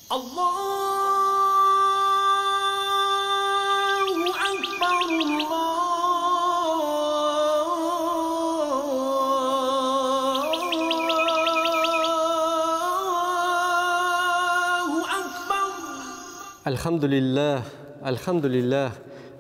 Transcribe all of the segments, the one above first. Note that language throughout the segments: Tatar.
Аллаһу акбар, Аллаһу акбар. Әлхәмдүлилләһ, әлхәмдүлилләһ,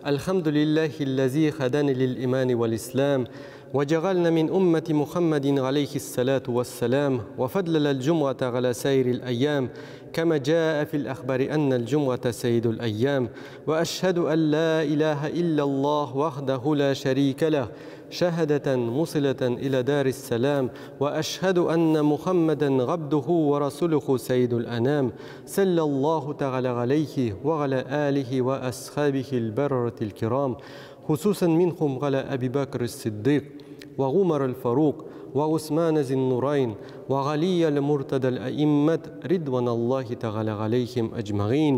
әлхәмдүлилләһилләзи һәдәни лил имани вәл ислам, вә җәгална мин уммәти Мухәммәдин галәйһиссәлату вәссәлам, вә фәдләләл җумгата галә саирил әйям, кәмә җаә фил әхбари әннәл җумгата сәйидул әйям, вә әшһәдү ән ла илаһә илляллаһ вахдәһу ла шәрикә ләһ, шәһадәтән мусиләтән илә дарис сәлам, вә әшһәдү әннә Мухәммәдән габдүһү вә расүлүһү сәйидул әнам, сәлләллаһу тәгалә галәйһи вә галә алиһи вә әсхабихил бәррәтил кирам, хусусан минхум галә Әби Бәкр ас-Сиддыйк, вә Гумар әл-Фарук, вә Госман зин-Нурайн, вә Гали әл-Муртада әл-Әиммәт ридваналлаһи тәгалә галәйһим әҗмәгыйн.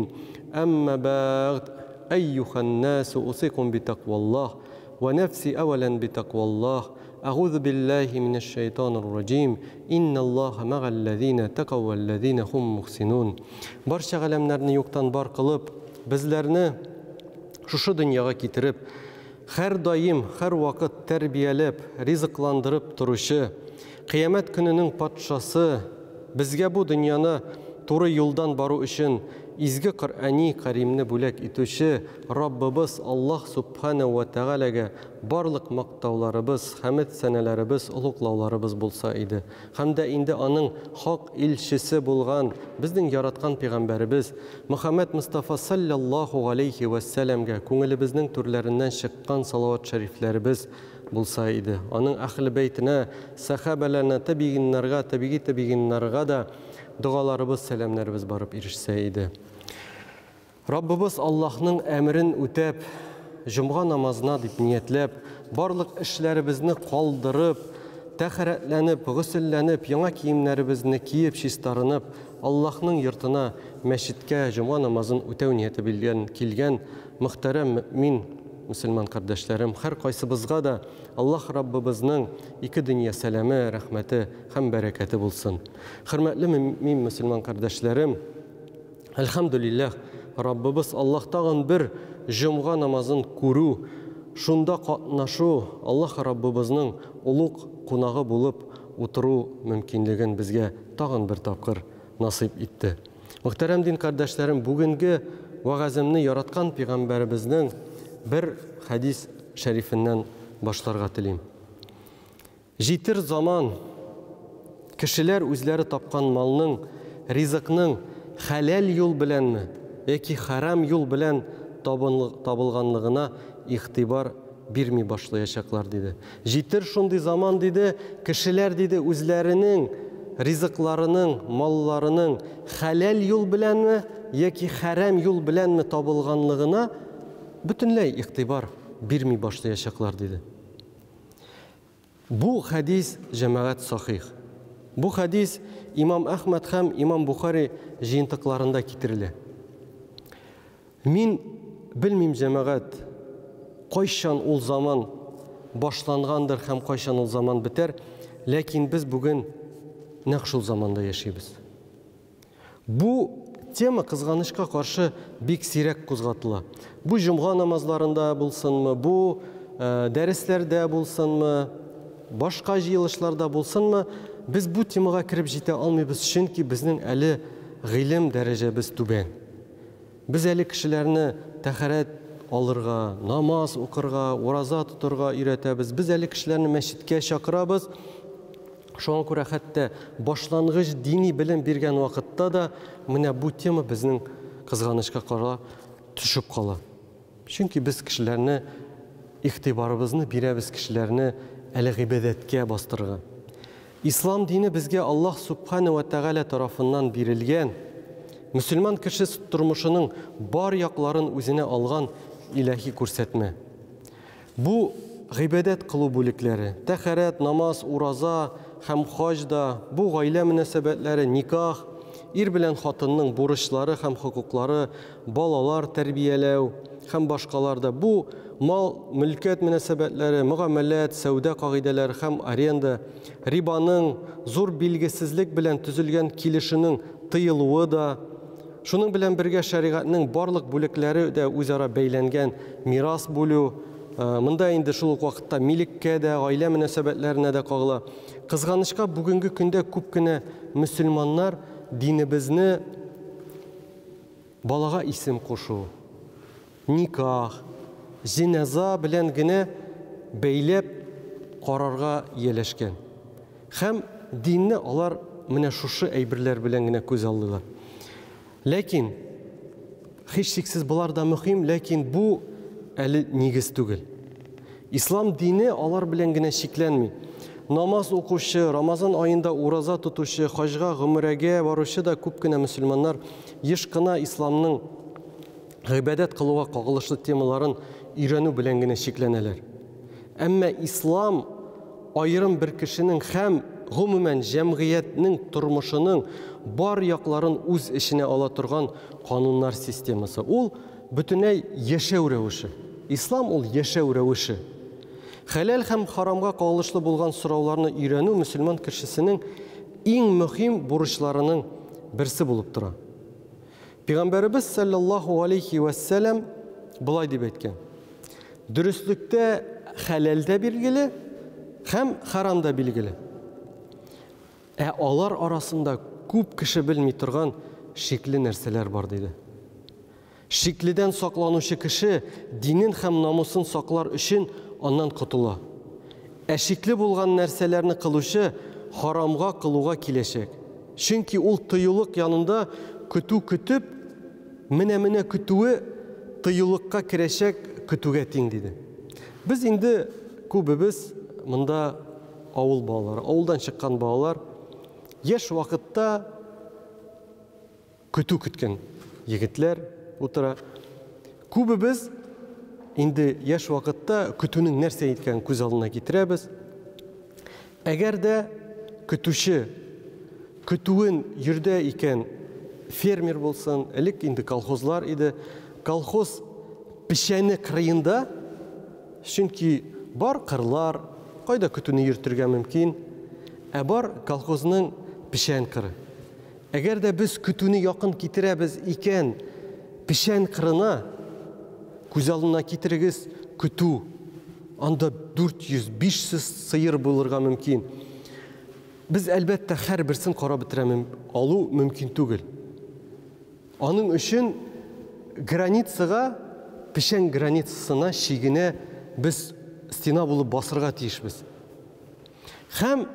Әмма бәгъд, әйюһән-насу усыйкум битәкъваллаһ, вә нәфси әүәлән битәкъваллаһ, әгузу биллаһи минәш-шәйтанир-раҗим, инналлаһа мәгәл-ләзинә тәкау вәл-ләзинә хум мухсинун. Барча галәмнәрне юктан бар кылып, безләрне шушы дөньяга китереп, һәрдаим, һәрвакыт тәрбияләп, ризыкландырып торучы, Кыямәт көненең патшасы, безгә бу дөньяны туры юлдан бару өчен изге Коръәни Кәримне бүләк итүче Раббыбыз Аллаһ Сүбхәнәһү вә Тәгаләгә барлык мактауларыбыз, хәмед-сәнәләребез, олуглауларыбыз булса иде. Һәм дә инде аның хак илчесе булган безнең яраткан пигамбәребез Мөхәммәд Мостафа салләллаһу галәйһи вә сәләмгә күңелебезнең түрләреннән чыккан салават-шәрифләребез булса иде. Аның әһле бәйтенә, сәхабәләренә, табигиннарга, табиги табигиннарга да догаларыбыз, сәламнәребез барып ирешсә иде. Раббыбыз Аллаһның әмерен үтәп, җомга намазына дип ниятләп, барлык эшләребезне калдырып, тәһарәтләнеп, госелләнеп, яңа киемнәребезне киеп, чистарынып, Аллаһның йортына, мәчеткә җомга намазын үтәү нияте белән килгән мөхтәрәм мөэмин мөселман кардәшләрем, һәркайсыбызга да Аллаһ Раббыбызның ике дөнья сәламе, рәхмәте һәм бәрәкәте булсын. Хөрмәтле мөэмин мөселман кардәшләрем, Әлхәмдүлилләһ, Раббыбыз Аллаһ тагын бер җомга намазын күрү, шунда катнашу, Аллаһ Раббыбызның олуг кунагы булып утыру мөмкинлеген безгә тагын бер тапкыр насыйп итте. Мөхтәрәм дин кардәшләрем, бүгенге вәгаземне яраткан пигамбәребезнең бер хәдис шәрифеннән башларга телим. Җитер заман, кешеләр үзләре тапкан малның, ризыкның хәләл юл беләнме яки хәрам юл белән табылганлыгына игътибар бирми башлаячаклар, диде. Җитер шундый заман, диде, кешеләр, диде, үзләренең ризыкларының, малларының хәләл юл беләнме яки хәрам юл беләнме табылганлыгына бөтенләй игътибар бирми башлаячаклар, диде. Бу хәдис, җәмәгать, сахих. Бу хәдис имам Әхмәд һәм имам Бухари җыентыкларында китерелә. Мин белмим, җәмәгать, кайчан ул заман башлангандыр һәм кайчан ул заман бетәр, ләкин без бүген нәкъ шул заманда яшибез. Бу тема, кызганычка каршы, бик сирәк кузгатыла. Бу җомга намазларында булсынмы, бу дәресләрдә булсынмы, башка җыелышларда булсынмы, без бу темага кереп җитә алмыйбыз, чөнки безнең әле гыйлем дәрәҗәбез түбән. Без әле кешеләрне тәһарәт алырга, намаз укырга, ураза тотырга өйрәтәбез. Без әле кешеләрне мәчеткә чакырабыз. Шуңа күрә хәтта башлангыч дини белем биргән вакытта да менә бу тема безнең кызганычка кара төшеп кала. Чөнки без кешеләрне игътибарыбызны бирәбез кешеләрне әле гыйбадәткә бастырырга. Ислам дине безгә Аллаһ Субхана ва Тәгалә тарафыннан бирелгән, мөселман кеше тормышының бар якларын үзенә алган илаһи күрсәтмә. Бу гыйбадәт кылу бүлекләре, тәһарәт, намаз, ураза һәм хаҗ да, бу гаилә мөнәсәбәтләре, никах, ир белән хатынның бурычлары һәм хокуклары, балалар тәрбияләү һәм башкалар да, бу мал, мөлкәт мөнәсәбәтләре, мөгамәләт, сәүдә кагыйдәләре һәм аренда, рибаның, зур билгесезлек белән төзелгән килешүнең тыелуы да. Шуның белән бергә шәригатьнең барлык бүлекләре дә үзара бәйләнгән мирас бүлү, монда инде шул ук вакытта милеккә дә, гаилә мөнәсәбәтләренә дә кагыла. Кызганычка, бүгенге көндә күп кенә мөселманнар динебезне балага исем кушу, никах, җеназа белән генә бәйләп карарга ияләшкән. Һәм динне алар менә шушы әйберләр белән генә күз аллыйлар. Ләкин, һичшиксез болар да мөһим, ләкин бу әле нигез түгел. Ислам дине алар белән генә чикләнми. Намаз укучы, Рамазан аенда ураза тотучы, хаҗга, гомрәгә баручы да күп кенә мөселманнар еш кына исламның гыйбадәт кылуга кагылышлы темаларын өйрәнү белән генә чикләнәләр. Әмма ислам аерым бер кешенең һәм гомумән җәмгыятьнең тормышының бар якларын үз эченә ала торган кануннар системасы. Ул бөтенләй яшәү рәвеше. Ислам ул яшәү рәвеше. Хәләл һәм харамга кагылышлы булган сорауларны өйрәнү мөселман кешесенең иң мөһим бурычларының берсе булып тора. Пәйгамбәребез саллаллаһу алейхи вәссәлам болай дип әйткән: Дөреслектә хәләл дә билгеле һәм харам да билгеле. Ә алар арасында күп кеше белми торган шикле нәрсәләр бар, диде. Шикледән сакланучы кеше динен һәм намусын саклар өчен аннан котыла. Ә шикле булган нәрсәләрне кылучы харамга кылуга киләчәк. Чөнки ул тыюлык янында көтү көтеп, менә-менә көтүе тыюлыкка керәчәк көтүгә тиң, диде. Без инде күбебез монда авыл балалары, авылдан чыккан балалар, яшь вакытта көтү көткән егетләр утыра. Күбебез инде яшь вакытта көтүнең нәрсә икәнен күз алдына китерәбез. Әгәр дә көтүче көтүен йөрдә икән, фермер булсын, элек инде колхозлар иде, колхоз печәне кырыенда, чөнки бар кырлар, кайда көтүне йөртергә мөмкин, ә бар колхозның печән кыры. Әгәр дә без көтүне якын китерәбез икән, печән кырына, күз алдына китерегез көтү, анда 400-500 сыер булырга мөмкин. Без әлбәттә һәрберсен карап бетерә алу мөмкин түгел. Аның өчен границага, печән границасына, чигенә без стена булып басырга тиешбез. Һәм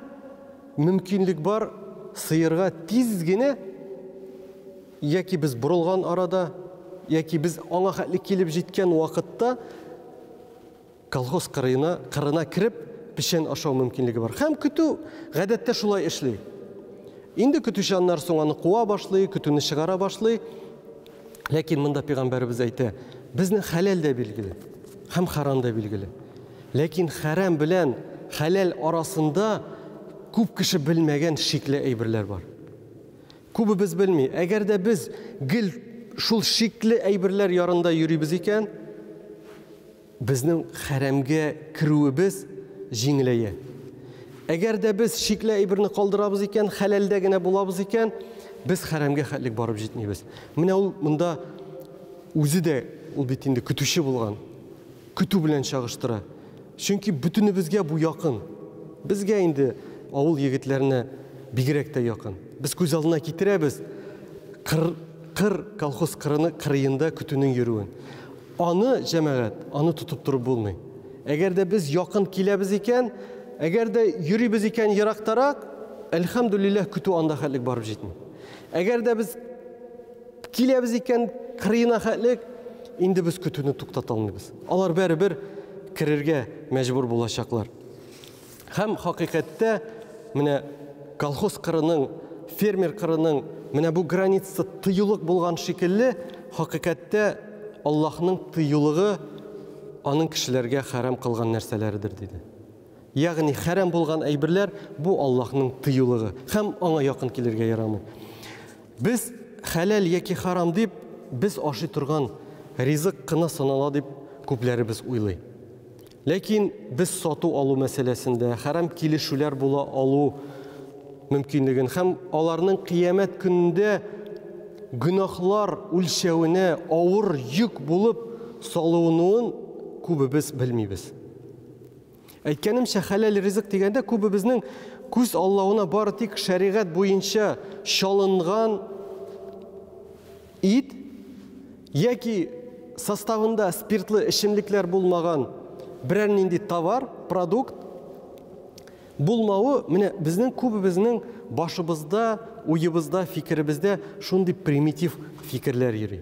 мөмкинлек бар сыерга тиз генә, яки без борылган арада, яки без аңа хәтле килеп җиткән вакытта колхоз кырына кереп печән ашау мөмкинлеге бар. Һәм көтү гадәттә шулай эшли. Инде көтүче аннан соң аны куа башлый, көтүне чыгара башлый. Ләкин монда пәйгамбәребез әйтә, безнең хәләл дә билгеле, һәм харам да билгеле. Ләкин харам белән хәләл арасында күп кеше белмәгән шикле әйберләр бар. Күбебез белми. Әгәр дә без гел шул шикле әйберләр ярында йөрибез икән, безнең хәрәмгә керүебез җиңеләя. Әгәр дә без шикле әйберне калдырабыз икән, хәләлдә генә булабыз икән, без хәрәмгә хәтлек барып җитмибез. Менә ул монда үзе дә ул бит инде көтүче булган. Көтү белән чагыштыра. Чөнки бөтенебезгә бу якын. Безгә инде авыл егетләренә бигрәк тә якын. Без күз алдына китерәбез кыр колхоз кырыны кырыенда көтүнең йөрүен. Аны җәмәгать, аны тотып торып булмый. Әгәр дә без якын киләбез икән, әгәр дә йөрибез икән ерактарак, әлхәмдүлилләһ, көтү анда хәтлек барып җитми. Әгәр дә без киләбез икән кырыена хәтлек, инде без көтүне туктата алмыйбыз. Алар бәребер керергә мәҗбүр булачаклар. Һәм хакыйкатьтә менә колхоз кырының, фермер кырының менә бу граница тыюлык булган шикелле, хакыйкатьтә Аллаһның тыюлыгы аның кешеләргә хәрам кылган нәрсәләредер, диде. Ягъни хәрам булган әйберләр бу Аллаһның тыюлыгы һәм аңа якын килергә ярамый. Без хәләл яки харам дип без ашый торган ризык кына санала дип күпләребез уйлый. Ләкин без сату алу мәсьәләсендә хәрам килешүләр була алу мөмкинлеген һәм аларның кыямәт көнендә гөнаһлар үлчәвенә авыр йөк булып салынуын күбебез белмибез. Әйткәнемчә, хәләл ризык дигәндә күбебезнең күз аллавына бары тик шәригать буенча чалынган ит яки составында спиртлы эчемлекләр булмаган берәр нинди товар, продукт булмавы менә безнең күбебезнең башыбызда, уебызда, фикеребездә шундый примитив фикерләр йөри.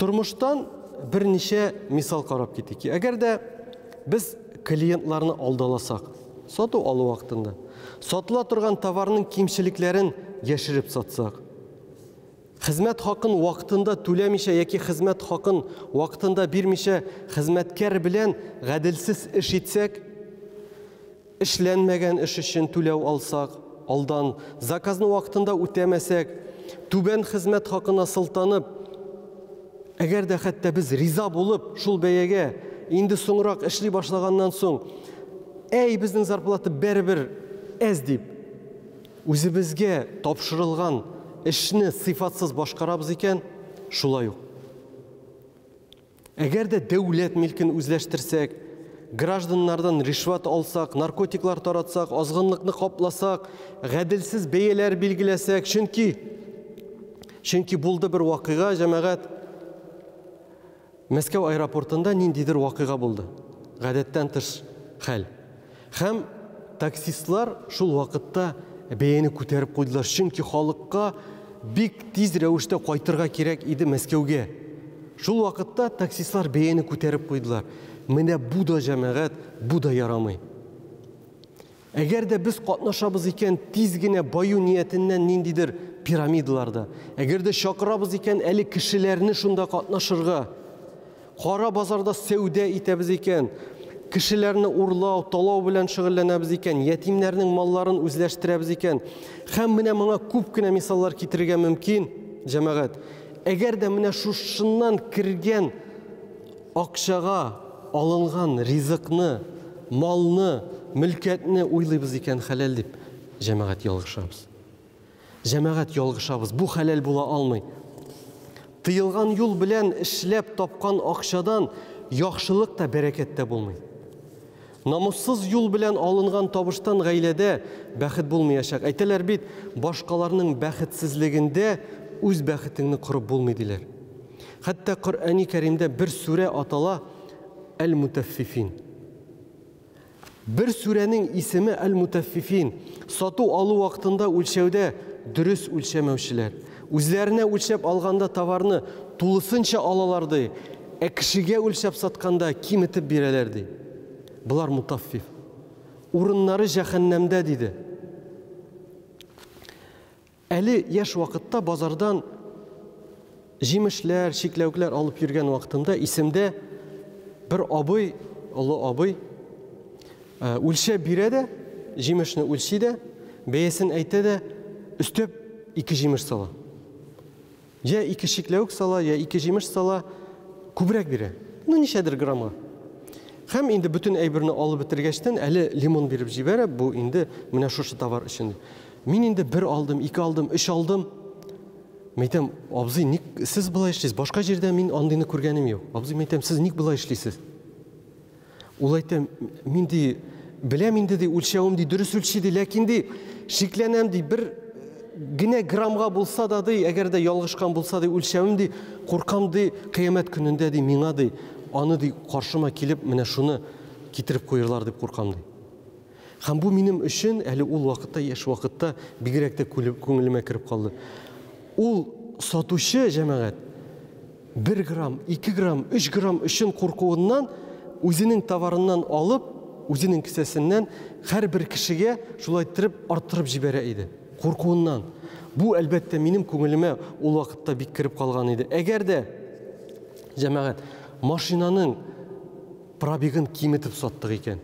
Тормыштан берничә мисал карап китик. Әгәр дә без клиентларны алдаласак, сату алу вакытында, сатыла торган товарның кимчелекләрен яшереп сатсак, хезмәт хакын вакытында түләмичә яки хезмәт хакын вакытында бирмичә хезмәткәр белән гаделсез эш итсәк, эшләнмәгән эш өчен түләү алсак, алдан заказны вакытында үтәмәсәк, түбән хезмәт хакына сылтанып, әгәр дә хәтта без риза булып шул бәягә инде соңрак эшли башлаганнан соң, әй, безнең зарплата бәрібір әз дип, үзебезгә тапшырылган эшне сыйфатсыз башкарабыз икән, шулай ук. Әгәр дә дәүләт милкен үзләштерсәк, гражданнардан ришват алсак, наркотиклар таратсак, азгынлыкны капласак, гаделсез бәяләр билгеләсәк, чөнки булды бер вакыйга, җәмәгать, Мәскәү аэропортында ниндидер вакыйга булды. Гадәттән тыш хәл. Һәм таксистлар шул вакытта бәяне күтәреп куйдылар, чөнки халыкка бик тиз рәвештә кайтырга кирәк иде Мәскәүгә. Шул вакытта таксистлар бәяне күтәреп куйдылар. Менә бу да, җәмәгать, бу да ярамый. Әгәр дә без катнашабыз икән тиз генә баю ниятеннән ниндидер пирамидаларда, әгәр дә чакырабыз икән әле кешеләрне шунда катнашырга, кара базарда сәүдә итәбез икән, кешеләрне урлау, талау белән шөгыльләнәбез икән, ятимнәрнең малларын үзләштерәбез икән, һәм менә моңа күп кенә мисаллар китерергә мөмкин, җәмәгать. Әгәр дә менә шушыннан кергән акчага алынган ризыкны, малны, мөлкәтне уйлыйбыз икән хәләл дип, җәмәгать, ялгышабыз. Җәмәгать, ялгышабыз. Бу хәләл була алмый. Тыелган юл белән эшләп тапкан акчадан яхшылык та, бәрәкәт тә булмый. Намуссыз юл белән алынган табыштан гаиләдә бәхет булмаячак. Әйтәләр бит, башкаларның бәхетсезлегендә үз бәхетеңне корып булмый диләр. Хәтта Коръәни Кәримдә бер сүрә атала Әл-Мутаффифин. Бер сүрәнең исеме Әл-Мутаффифин. Сату алу вакытында үлчәүдә дөрес үлчәмәүчеләр. Үзләренә үлчәп алганда товарны тулысынча алалар ди, ә кешегә үлчәп сатканда киметеп бирәләр ди. Болар мутаффиф. Урыннары җәһәннәмдә диде. Әле яшь вакытта базардан җимешләр, чикләвекләр алып йөргән вакытымда исемдә, бер абый, олы абый, үлчәп бирә дә, җимешне үлчи дә, бәясен әйтә дә, өстәп ике җимеш сала. Я ике чикләвек сала, я ике җимеш сала, күбрәк бирә. Ну, ничәдер граммга. Һәм инде бөтен әйберне алып бетергәчтен әле лимон биреп җибәрә, бу инде менә шушы товар өчен. Мин инде бер алдым, ике алдым, өч алдым. Мин әйтәм, абзый, ник сез болай эшлисез? Башка җирдә мин андыйны күргәнем юк. Абзый, мин әйтәм, сез ник болай эшлисез? Ул әйтә, мин ди, беләм инде ди, үлчәвем ди, дөрес үлчи ди, ләкин ди, шикләнәм ди, бер генә граммга булса да ди, әгәр дә ялгышкан булса ди, үлчәвем ди, куркам ди, кыямәт көнендә ди, миңа ди, аны ди, каршыма килеп, менә шуны китереп куерлар дип куркам ди. Һәм бу минем өчен әле ул вакытта, яшь вакытта бигрәк тә күңелемә кереп калды. Ул сатучы, җәмәгать, 1 грамм, 2 грамм, 3 грамм өчен куркуыннан үзенең товарыннан алып, үзенең кесәсеннән һәрбер кешегә шулай иттереп арттырып җибәрә иде. Куркуыннан. Бу, әлбәттә, минем күңелемә ул вакытта бик кереп калган иде. Әгәр дә, җәмәгать, машинаның пробегын киметеп саттык икән,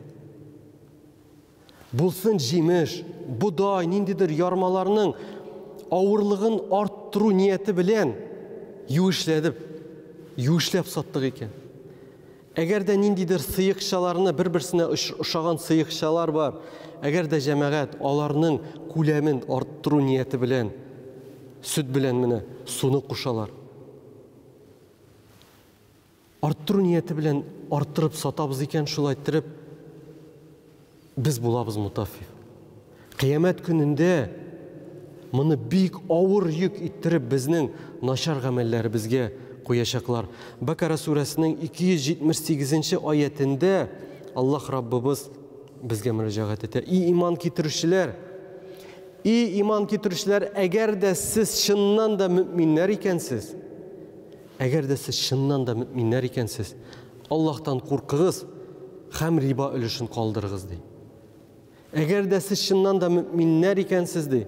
булсын җимеш, бодай, ниндидер ярмаларның авырлыгын арттыру нияте белән юешләдеп, юешләп саттык икән. Әгәр дә ниндидер сыекчаларны, бер-берсенә ошаган сыекчалар бар, әгәр дә, җәмәгать, аларның күләмен арттыру нияте белән Сөт белән менә суны кушалар. Арттыру нияте белән арттырып сатабыз икән, шулай иттереп без булабыз мутаффиф. Кыямәт көнендә моны бик авыр йөк иттереп безнең начар гамәлләребезгә куячаклар. Бакара сүрәсенең 278 нче аятендә Аллаһ Раббыбыз безгә мөрәҗәгать итә. И иман китерүчеләр! И иман китерүчеләр, әгәр дә сез чыннан да мөэминнәр икәнсез, әгәр дә сез чыннан да мөэминнәр икәнсез, Аллаһтан куркыгыз һәм риба өлешен калдырыгыз, ди. Әгәр дә сез чыннан да мөэминнәр икәнсез, ди.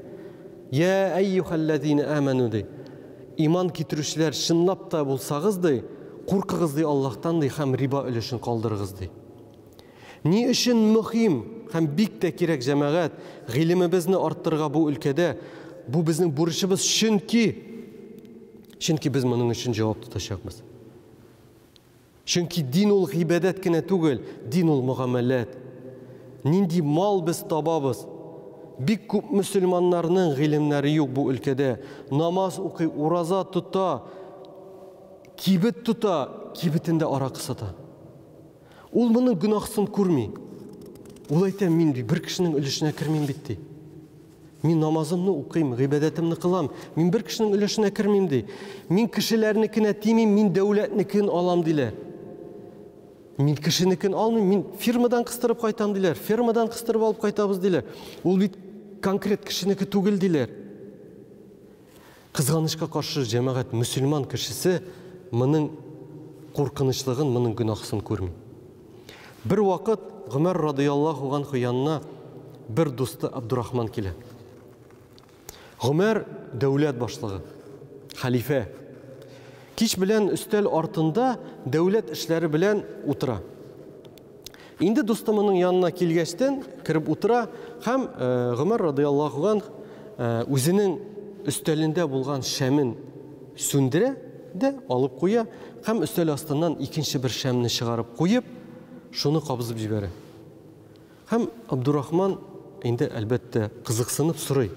Я әйюхәлләзинә әмәнү, ди. Иман китерүчеләр чынлап та булсагыз, ди, куркыгыз, ди, Аллаһтан, ди, һәм риба өлешен калдырыгыз, ди. Ни өчен мөһим һәм бик тә кирәк, җәмәгать, гыйлемебезне арттырырга бу өлкәдә? Бу безнең бурычыбыз, чөнки чөнки без моның өчен җавап тотачакбыз. Чөнки дин ул гыйбадәт кенә түгел, дин ул мөгамәләт. Нинди мал без табабыз? Бик күп мөселманнарның гыйлемнәре юк бу өлкәдә. Намаз укый, ураза тота, кибет тота, кибетендә аракы сата. Ул моның гөнаһсын күрми. Ул әйтә, мин ди, бер кешенең өлешенә кермим бит, ди. Мин намазымны укыйм, гыйбадәтемне кылам. Мин бер кешенең өлешенә кермим, ди. Мин кешеләрнекенә тимим, мин дәүләтнекен алам, диләр. Мин кешенекен алмыйм, мин фирмадан кыстырып кайтам, диләр. Фермадан кыстырып алып кайтабыз, диләр. Ул бит конкрет кешенеке түгел, диләр. Кызганычка каршы, җәмәгать, мөселман кешесе моның куркынычлыгын, моның гөнаһысын күрми. Бер вакыт Гомәр радыяллаһу ганһу янына бер дусты Абдурахман килә. Гомәр дәүләт башлыгы, хәлифә. Кич белән өстәл артында дәүләт эшләре белән утыра. Инде дусты моның янына килгәчтен, кереп утыра һәм Гомәр радыяллаһу анһ үзенең өстәлендә булган шәмен сүндерә дә алып куя һәм өстәл астыннан икенче бер шәмне чыгарып куеп, шуны кабызып җибәрә. Һәм Абдурахман инде, әлбәттә, кызыксынып сорый.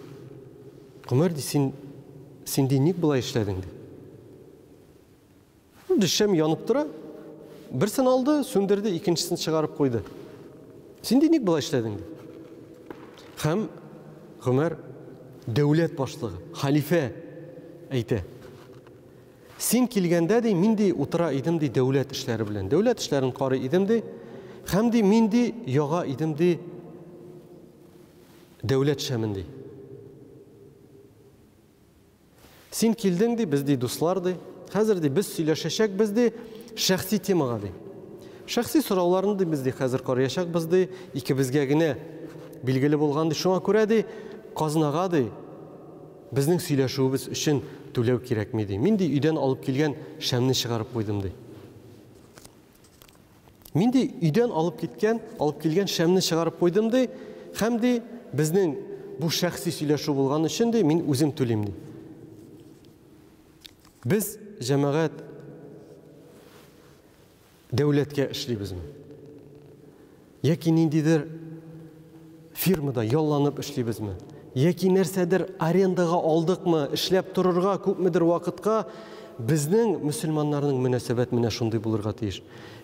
Гомәр ди, син, син ди, ник болай эшләдең ди. Шәм янып тора. Берсен алды, сүндерде, икенчесен чыгарып куйды. Син ди ник болай эшләдең ди. Һәм Гомәр дәүләт башлыгы, халифә әйтә. Син килгәндә ди, мин ди утыра идем ди дәүләт эшләре белән. Дәүләт эшләрен карый идем ди. Һәм ди мин ди яга идем ди дәүләт шәмен ди. Син килдең, ди, без, ди, дуслар, ди. Хәзер, ди, без сөйләшәчәкбез, ди, шәхси темага, ди. Шәхси сорауларны, ди, без, ди, хәзер караячакбыз, ди, икебезгә генә билгеле булган, ди. Шуңа күрә, ди, казнага, ди, безнең сөйләшүебез өчен түләү кирәкми, ди. Мин, ди, өйдән алып килгән шәмне чыгарып куйдым, ди. Мин ди өйдән алып киткән, алып килгән шәмне чыгарып куйдым ди, һәм ди безнең бу шәхси сөйләшү булган өчен ди мин үзем түлим ди. Без җәмәгать дәүләткә эшлибезме? Яки ниндидер фирмада ялланып эшлибезме? Яки нәрсәдер арендага алдыкмы, эшләп торырга күпмедер вакытка, безнең мөселманнарның мөнәсәбәт менә шундый булырга тиеш.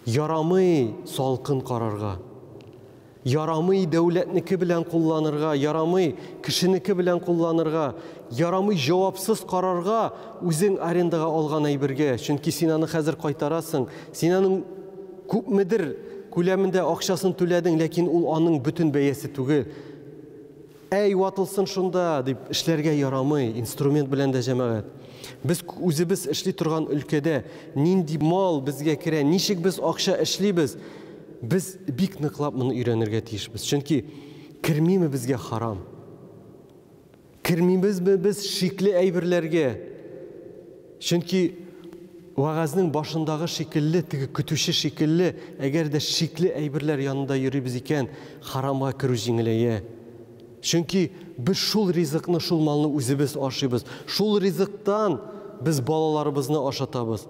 Ярамый салкын карарга. Ярамый дәүләтнеке белән кулланырга, ярамый кешенеке белән кулланырга, ярамый җавапсыз карарга үзең арендага алган әйбергә, чөнки син аны хәзер кайтарасың, син аның Күпмедер күләмендә акчасын түләдең, ләкин ул аның бөтен бәясе түгел. Әй, ватылсын шунда, дип эшләргә ярамый, инструмент белән дә, җәмәгать. Без үзебез эшли торган өлкәдә нинди мал безгә керә, ничек без акча эшлибез, без бик ныклап моны өйрәнергә тиешбез. Чөнки кермиме безгә харам? Кермибезме без шикле әйберләргә? Чөнки вәгазьнең башындагы шикелле, теге көтүче шикелле, әгәр дә шикле әйберләр янында йөрибез икән, харамга керү җиңеләя. Чөнки без шул ризыкны, шул малны үзебез ашыйбыз. Шул ризыктан без балаларыбызны ашатабыз.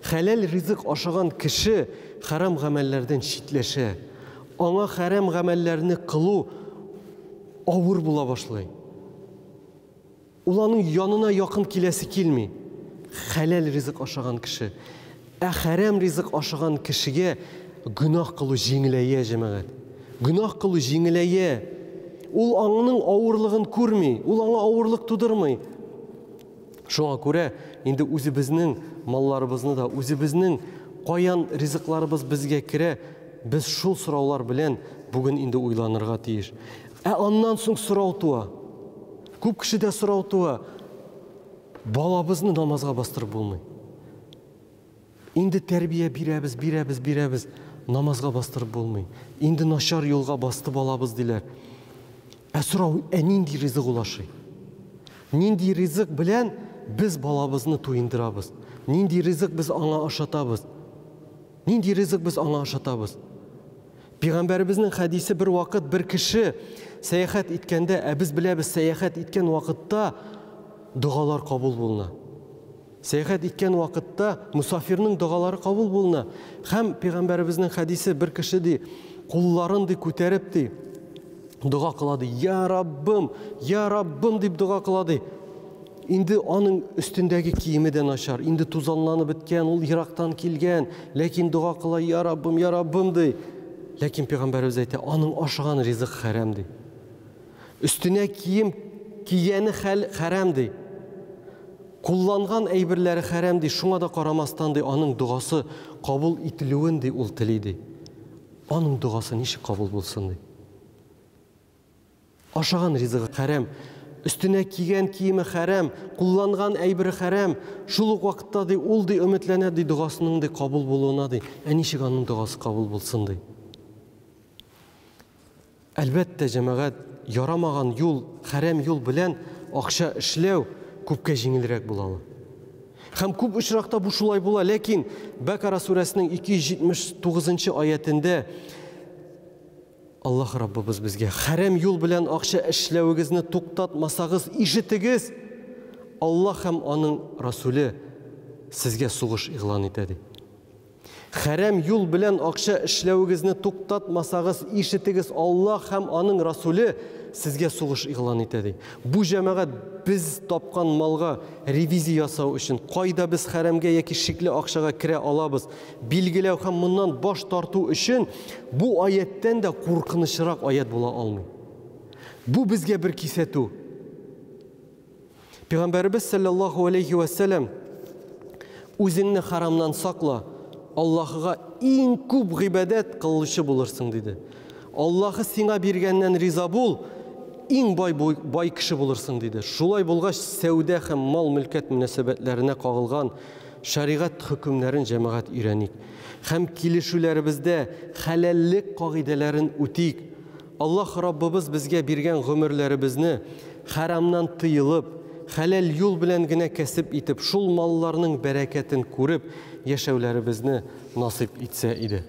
Хәләл ризык ашаган кеше хәрам гамәлләрдән читләшә. Аңа хәрам гамәлләрне кылу авыр була башлый. Ул аның янына якын киләсе килми. Хәләл ризык ашаган кеше. Ә хәрәм ризык ашаган кешегә гөнаһ кылу җиңеләя, җәмәгать. Гөнаһ кылу җиңеләя. Ул аңның авырлыгын күрми, ул аңа авырлык тудырмый. Шуңа күрә инде үзебезнең малларыбызны да, үзебезнең каян ризыкларыбыз безгә керә, без шул сораулар белән бүген инде уйланырга тиеш. Ә аннан соң сорау туа. Күп кешедә сорау туа. Балабызны намазга бастырып булмый. Инде тәрбия бирәбез, бирәбез, бирәбез, намазга бастырып булмый. Инде начар юлга басты балабыз диләр. Ә сорау, ә нинди ризык ул ашый? Нинди ризык белән без балабызны туендырабыз? Нинди ризык без аңа ашатабыз? Нинди ризык без аңа ашатабыз? Пәйгамбәребезнең хәдисе бер вакыт бер кеше сәяхәт иткәндә, ә без беләбез, сәяхәт иткән вакытта догалар кабул булына. Сәяхәт иткән вакытта мусафирның догалары кабул булына. Һәм пәйгамбәребезнең хәдисе бер кеше ди, кулларын ди күтәреп ди, дога кыла ди, я Раббым, я Раббым дип дога кыла ди. Инде аның өстендәге киеме дә начар, инде тузанланып беткән, ул ерактан килгән, ләкин дога кыла, я Раббым, я Раббым ди. Ләкин пәйгамбәребез әйтә, аның ашаган ризык хәрам ди. Өстенә кием кигәне хәл хәрам ди. Кулланган әйберләре хәрам ди, шуңа да карамастан ди, аның догасы кабул ителүен ди ул тели ди. Аның догасы ничек кабул булсын ди. Ашаган ризыгы хәрам, өстенә кигән киеме хәрам, кулланган әйбере хәрам. Шул ук вакытта ди, ул ди өметләнә ди догасының ди кабул булуына ди. Ә ничек аның догасы кабул булсын ди? Әлбәттә, җәмәгать, ярамаган юл, хәрам юл белән акча эшләү күпкә җиңелрәк була ала. Һәм күп очракта бу шулай була, ләкин Бәкара сүрәсенең 279 аятендә Аллаһ Раббыбыз безгә хәрам юл белән акча эшләвегезне туктатмасагыз, ишетегез, Аллаһ һәм аның Расуле сезгә сугыш игълан итә ди. Хәрам юл белән акча эшләвегезне туктатмасагыз, ишетегез, Аллаһ һәм аның Расуле сезгә сугыш игълан итә ди. Бу җәмәгать без тапкан малга ревизия ясау өчен, кайда без хәрәмгә яки шикле акчага керә алабыз, билгеләү һәм моннан баш тарту өчен бу аяттән дә куркынычрак аят була алмый. Бу безгә бер кисәтү. Пәйгамбәребез саллаллаһу алейхи ва сәлләм үзеңне харамнан сакла, Аллаһыга иң күп гыйбадәт кылучы булырсың диде. Аллаһы сиңа биргәннән риза бул, иң бай бай кеше булырсың диде. Шулай булгач, сәүдә һәм мал-мөлкәт мөнәсәбәтләренә кагылган шәригать хөкемнәрен җәмәгать өйрәник. Һәм килешүләребездә хәләллек кагыйдәләрен үтик. Аллаһ Раббыбыз безгә биргән гомерләребезне хәрамнан тыелып, хәләл юл белән генә кәсеп итеп, шул малларның бәрәкәтен күреп яшәүләребезне насыйп итсә иде.